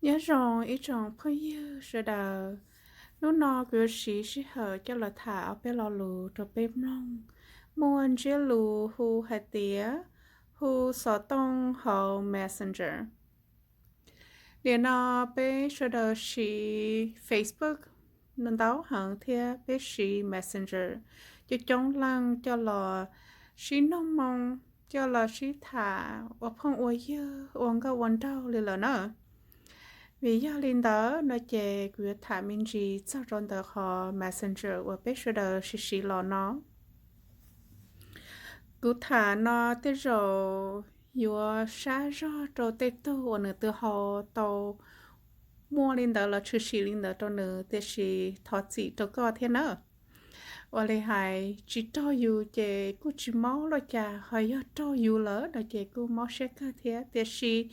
Nyob zoo ib tsoom phooj ywg sawv daws, hnub no kuv yuav siv sij hawm coj los tham ob peb lo lus rau peb mloog. Muaj ntsiab lus hu hais tias hu xov tooj hauv Messenger. Nim no peb sawv daws siv Facebook ntau heev thiab peb siv Messenger coob coob leej coj los sib noog moo, coj los sib tham ua phooj ua ywg ua nkauj ua nraug li lawm na. Vim yog li ntawd no ces kuv yuav tham me ntsis txog rau ntawm qhov Messenger uas peb sawv daws siv siv los no. Kuv tham no tej zaum yuav sab zog rau tej tug uas nws twb ho tau muaj li ntawd los tshwm sim li ntawd rau nws, tiam sis thov txim rau koj thiab nawb. Ua li hais tsis raug yus ces kuj tsis mob luaj cas, ho yog raug yus lawm no ces kuj mob siab kawg thiab. Tiam sis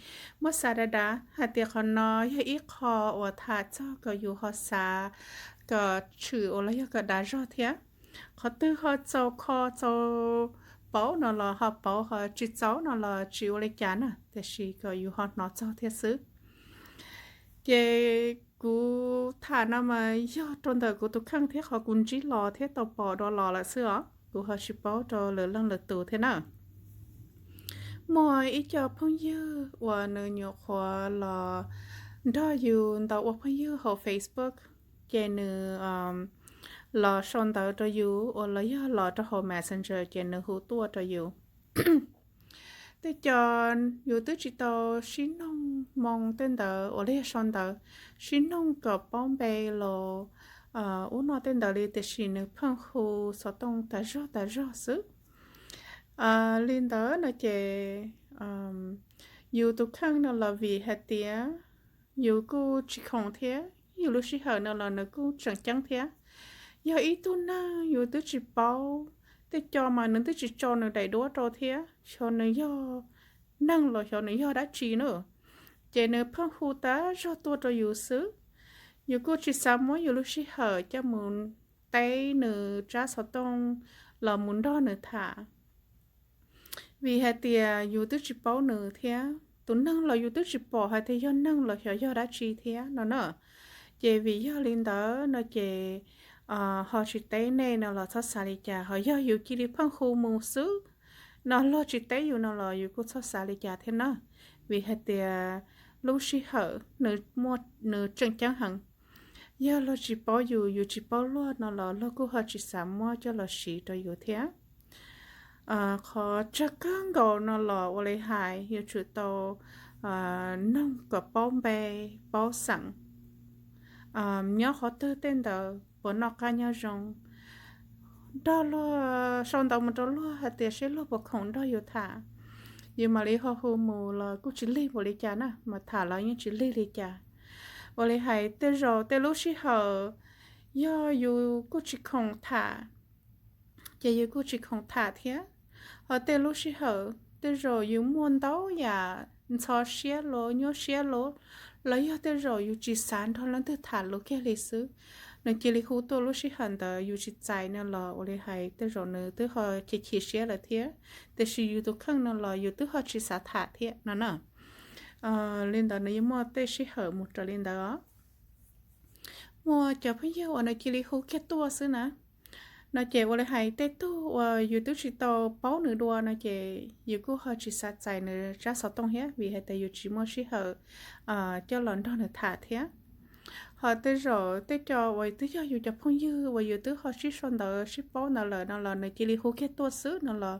muab xav dav dav hais tias qhov no yog ib qho uas tham txog kom yus ho xav kom tshwm uas los yog kom dav zog thiab. Qhov twg ho txaus kho txaus pauv no los ho pauv, ho tsis txaus no los tsis ua li cas na, tiam sis kom yus ho hnov txog thiab xwb. Ces kuv tham no mas yog rau ntawm kuv tus kheej thiab qhov kuv ntsib los thiab tau pom dua los lawm xwb os, kuv ho tsis paub rau lwm leej lwm tus thiab na. Muaj ib co phooj ywg uas nws nyuam qhuav los nrog yus ntau ua phooj ywg hauv Facebook, ces nws los sau ntawv rau yus uas los yog los rau hauv Messenger ces nws hu tuaj rau yus. Tej co yus twb tsis tau sib noog moo tej ntawd uas los yog sau ntawv sib noog kom paub npe los ub no tej ntawd li, tiam sis nws pheej hu xov tooj tas zog tas zog xwb. Li ntawd no ces yus tus kheej no los vim hais tias yus kuj tsis khoom thiab, yus lub sij hawm no los nws kuj tseem ceeb thiab. Yog ib tug neeg yus twb tsis paub, tej co mas nws twb tsis tso nws daim duab rau thiab, xyov nws yog neeg los xyov nws yog dab tsi na, ces nws pheej hu tas zog tuaj rau yus xwb. Yus kuj tsis xav muab yus lub sij hawm coj mus teb nws tsab xov tooj los mus nrog nws tham, vim hais tias yus twb tsis paub nws thiab tus neeg los yus twb tsis pom hais tias yog neeg los xyov yog dab tsi thiab no na. Ces vim yog li ntawd no ces ho tsis teb nej no los txhob xav li cas, ho yog yus cia li pheej hu mus xwb no luag tsis teb yus no los yus kuj txhob xav li cas thiab na, vim hais tias lub sij hawm nws muaj, nws tseem ceeb heev. Yog luag tsis paub yus, yus tsis paub luag no los luag kuj ho tsis xav muab coj los siv rau yus thiab. Qhov tsawg kawg nkaus no los ua li hais yuav tsum tau noog kom paub npe, paub xeem, nyob qhov twg tej ntawd, puas noj qab nyob zoo, nrog luag sau ntawv mus rau luag hais tias seb luag puas khoom nrog yus tham. Yus mam li ho hu mus los kuj tsis lig npaum li cas na, mas tham los yeej tsis lig li cas. Ua li hais tej zaum tej lub sij hawm yog yus kuj tsis khoom tham, ces yus kuj tsis khoom tham thiab. Ho tej lub sij hawm tej zaum yus muaj ntau yam ntxhov siab los nyuaj siab los, los yog tej zaum yus tsis xav nrog leej twg tham lus kiag li xwb, nws cia li hu tuaj lub sij hawm ntawd yus tsis txais no los ua li hais tej zaum nws twb ho chim chim siab lawm thiab, tiam sis yus tus kheej no los yus twb ho tsis xav tham thiab no na. Li ntawd nws yuav muaj tej sij hawm mus raws li ntawd os. Muaj cov phooj ywg uas nws cia li hu kiag tuaj xwb na, no ces ua li hais tej tug uas yus twb tsis tau paub nws dua no ces yus kuj ho tsis xav txais nws tsab xov tooj thiab, vim hais tias yus tsis muaj sij hawm coj los nrog nws tham thiab. Ho tej zaum tej co uas twb yog yus cov phooj ywg uas yus twb ho sib sau ntawv sib paub ntawd lawm no los nws cia li hu kiag tuaj xwb no los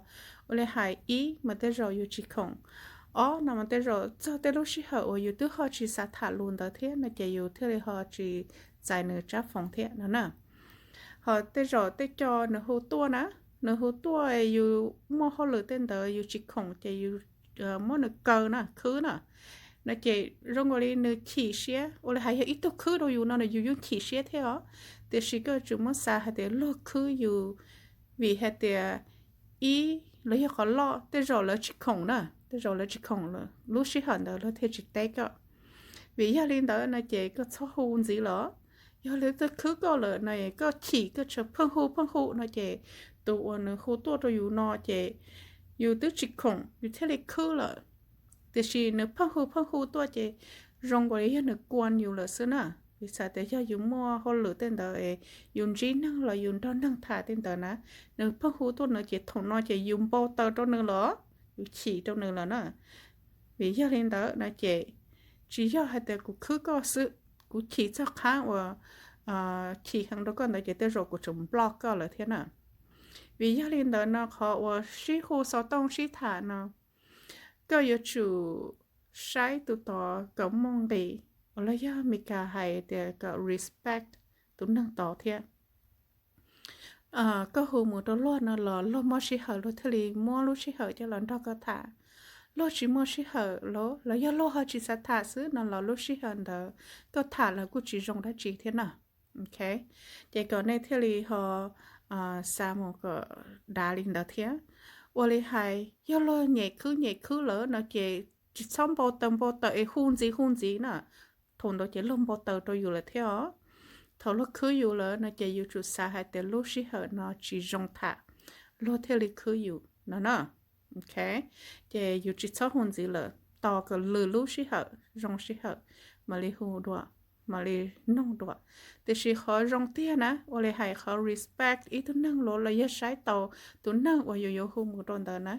ua li hais ib mas tej zaum yus tsis khoom, ob no mas tej zaum txog tej lub sij hawm uas yus twb ho tsis xav tham lus ntawd thiab no ces yus thiaj li ho tsis txais nws tsab foov thiab no na. Ho tej zaum tej co nws hu tuaj na, nws hu tuaj yus muaj hauj lwm tej ntawd yus tsis khoom ces yus muab nws kaw na, khwb na, no ces zoo nkaus li nws chim siab. Ua li hais yog ib tug khwb rau yus no yus yeej chim siab thiab os, tiam sis koj tsum muab xav hais tias luag khwb yus vim hais tias ib los yog qhov loj tej zaum lawv tsis khoom na, tej zaum lawv tsis khoom lawm lub sij hawm ntawd luag thiaj tsis teb koj. Vim yog li ntawd no ces koj txhob hu ntxiv los, yog lawv twb khwb koj lawm no koj chim koj tseem pheej hu pheej hu no ces tus uas nws hu tuaj rau yus no ces yus twb tsis khoom yus thiaj li khwb lawm. Tiam sis nws pheej hu pheej hu tuaj ces zoo nkaus li yog nws kua yus lawm xwb na. Vim txhais tias yog yus muaj hauj lwm tej ntawd es yus ntsib neeg los yus nrog neeg tham tej ntawd na, nws pheej hu tuaj no ces thaum no ces yus npau taws rau nws los, yus chim rau nws lawm na. Vim yog li ntawd no ces tsis yog hais tias kuv khwb koj xwb, kuv chim txog qhov uas chim heev rau koj ntawd ces tej zaum kuv tseem block koj lawm thiab na. Vim yog li ntawd no qhov uas sib hu xov tooj sib tham no, koj yuav tsum saib tus tod kom muaj nqis, los yog Meskas hais tias kom respect tus neeg tod thiab. Koj hu mus rau luag no los luag muaj sij hawm luag thiaj li muab lub sij hawm coj los nrog koj tham. Luag tsis muaj sij hawm los, los yog luag ho tsis xav tham xwb no los lub sij hawm ntawd koj tham los kuj tsis zoo dab tsi thiab na. Ces kom nej thiaj li ho xav mus kom dav li ntawd thiab. Ua li hais yog luag nyem khwb nyem khwb lawm no ces tsis txhob npau taws npau taws es hu ntxiv hu ntxiv na. Thaum ntawd ces luag npau taws rau yus lawm thiab os. Thaum luag khwb yus lawm no ces yus tsum xav hais tias lub sij hawm no tsis zoo tham, luag thiaj li khwb yus no na. Ces yus tsis txhob hu ntxiv lawm, tos kom lwm lub sij hawm zoo sij hawm mam li hu dua, mam li noog dua. Tiam sis qhov zoo tiag na, ua li hais qhov respect ib tug neeg los los yog saib taus tus neeg uas yus yuav hu mus rau ntawd na.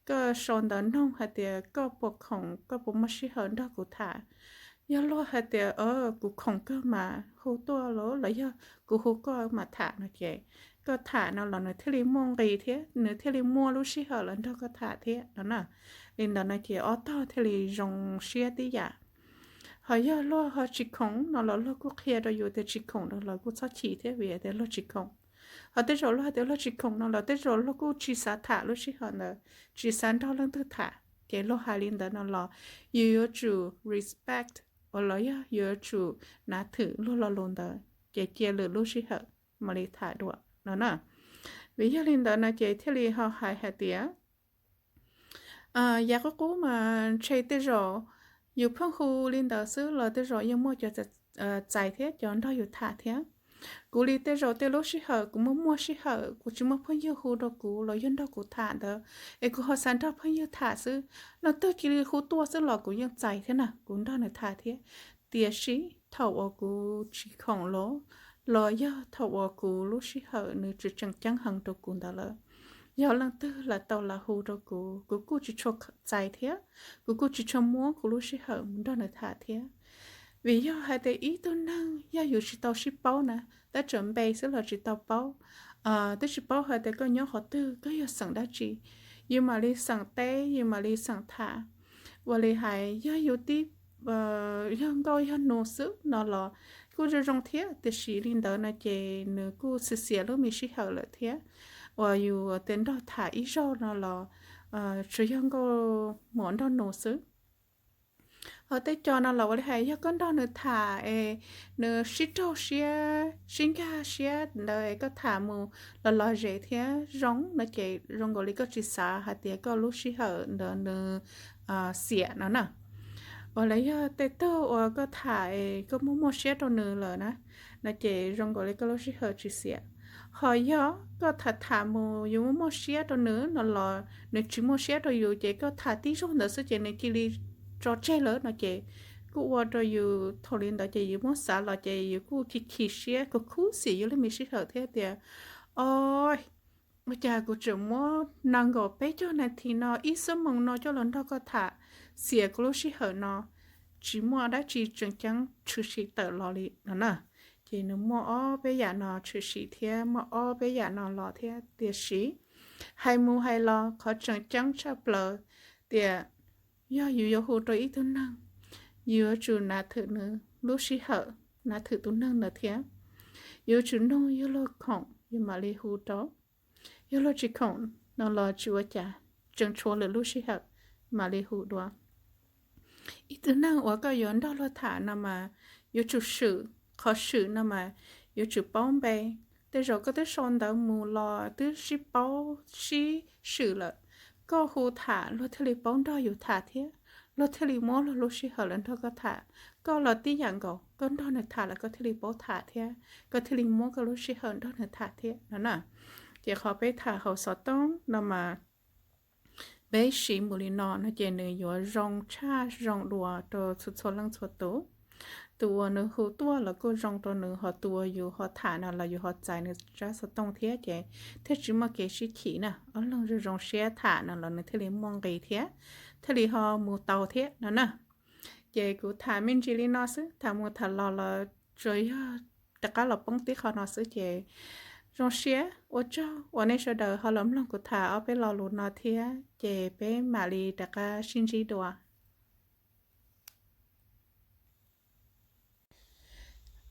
Koj sau ntawv noog hais tias koj puas khoom, koj puas muaj sij hawm nrog kuv tham. Yog luag hais tias kuv khoom kawg mas hu tuaj los, los yog kuv hu koj mas tham no ces koj tham no los nws thiaj li muaj nqis thiab nws thiaj li muaj lub sij hawm los nrog koj tham thiab no na. Li ntawd no ces ob tog thiaj li zoo siab tib yam. Ho yog luag ho tsis khoom no los luag kuj qhia rau yus tias tsis khoom no los kuj txhob chim thiab vim tias luag tsis khoom. Ho tej zaum luag hais tias luag tsis khoom no los tej zaum luag kuj tsis xav tham lub sij hawm ntawd, tsis xav nrog leej twg tham. Ces luag hais li ntawd no los yus yuav tsum respect, uas los yog yuav tsum nav thwm luag lo lus ntawd ces cia lwm lub sij hawm mam li tham dua no na. Vim yog li ntawd no ces thiaj li ho hais hais tias yav qub qub mas ntshe tej zaum yus pheej hu li ntawd xwb los tej zaum yeej muaj cov txais thiab cov nrog yus tham thiab. Kuv li tej zaum tej lub sij hawm kuv muaj muaj sij hawm kuv tsis muaj phooj ywg hu rau kuv los yog nrog kuv tham ntawd es kuv ho xav nrog phooj ywg tham xwb, leej twg cia li hu tuaj xwb los kuv yeej txais thiab na, kuv nrog nws tham thiab. Tiam sis thaum uas kuv tsis khoom los, los yog thaum uas kuv lub sij hawm nws tsis tseem ceeb heev rau kuv ntawd lawm, yog leej twg lam tau lam hu rau kuv, kuv kuj tsis tshua txais thiab, kuv kuj tsis tshua muab kuv lub sij hawm mus nrog nws tham thiab. Vim yog hais tias ib tug neeg yog yus tsis tau sib paub na, tab txawm npe xwb los tsis tau paub, twb tsis paub hais tias koj nyob qhov twg, koj yog xeem dab tsi, yus mam li xeem teb, yus mam li xeem tham. Ua li hais yog yus tib yog nkauj yog nus xwb no los kuj zoo zoo thiab, tiam sis li ntawd no ces nws kuj xiam xiam lub me sij hawm lawm thiab. Uas yus tias nrog tham ib zaug no los tsuas yog nkauj muam nrog nus xwb. Ho tej co no los ua li hais yog koj nrog nws tham es nws sib raug siab sib nkag siab ntawd es koj tham mus los lom zem thiab zoo no ces zoo nkaus li koj tsis xav hais tias koj lub sij hawm ntawd nws xiam no na. Uas los yog tej tug uas koj tham es koj muaj muaj siab rau nws lawm na, no ces zoo nkaus li koj lub sij hawm tsis xiam. Ho yog koj tham tham mus yus muaj muaj siab rau nws no los nws tsis muaj siab rau yus ces koj tham tib zaug ntawd xwb ces nws cia li tso tseg lawm no ces kuj ua rau yus thaum li ntawd ces yus muab xav los ces yus kuj chim chim siab khuv khub xim yus lub me sij hawm thiab tias, o, ua cas kuv tseem muab nees nkaum peb caug nas this no ib xuab moos no coj los nrog koj tham, xiam kuv lub sij hawm no, tsis muaj dab tsi tseem ceeb tshwm sim tawm los li no na. Ces nws muaj ob peb yam no tshwm sim thiab muaj ob peb yam no los thiab, tiam sis hais mus hais los qhov tseem ceeb tshaj plaws tias yog yus yuav hu rau ib tug neeg, yus yuav tsum nav thwm nws lub sij hawm, nav thwm tus neeg ntawd thiab. Yus yuav tsum nug yog luag khoom yus mam li hu rau, yog luag tsis khoom no los tsis ua cas, tseem tshuav lwm lub sij hawm mam li hu dua. Ib tug neeg uas koj yuav nrog luag tham no mas yuav tsum swm, qhov swm no mas yuav tsum paub npe. Tej zaum koj twb sau ntawv mus los twb sib paub sib swm lawm, koj hu tham luag thiaj li paub nrog yus tham thiab, luag thiaj li muab luag lub sij hawm los nrog koj tham. Koj los tib yam nkaus, koj nrog nws tham los koj thiaj li paub tham thiab koj thiaj li muab koj lub sij hawm nrog nws tham thiab no na. Ces qhov peb tham hauv xov tooj no mas peb siv mus li no no ces nws yuav zoo tshaj zoo dua rau txhua txhua leej txhua tus. Tus uas nws hu tuaj los kuj zoo rau nws, ho tus uas yus ho tham no los yus ho txais nws tsab xov tooj thiab ces thiaj tsis muaj kev sib chim na. Ob leeg zoo zoo siab tham no los nws thiaj li muaj nqis thiab, thiaj li ho mus tau thiab no na. Ces kuv tham me ntsis li no xwb, tham mus tham los los tsuas yog rov qab los poob tib qho no xwb ces zoo siab ua tsaug uas nej sawv daws ho los mloog kuv tham ob peb lo lus no thiab ces peb mam li rov qab sib ntsib dua.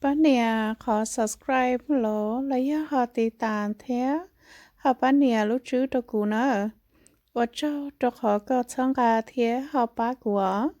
Pab nias qhov subscribe los los yog ho tiv tas thiab ho pab nias lub tswb rau kuv na. Ua tsaug rau qhov koj txhawb nqa thiab ho pab kuv os.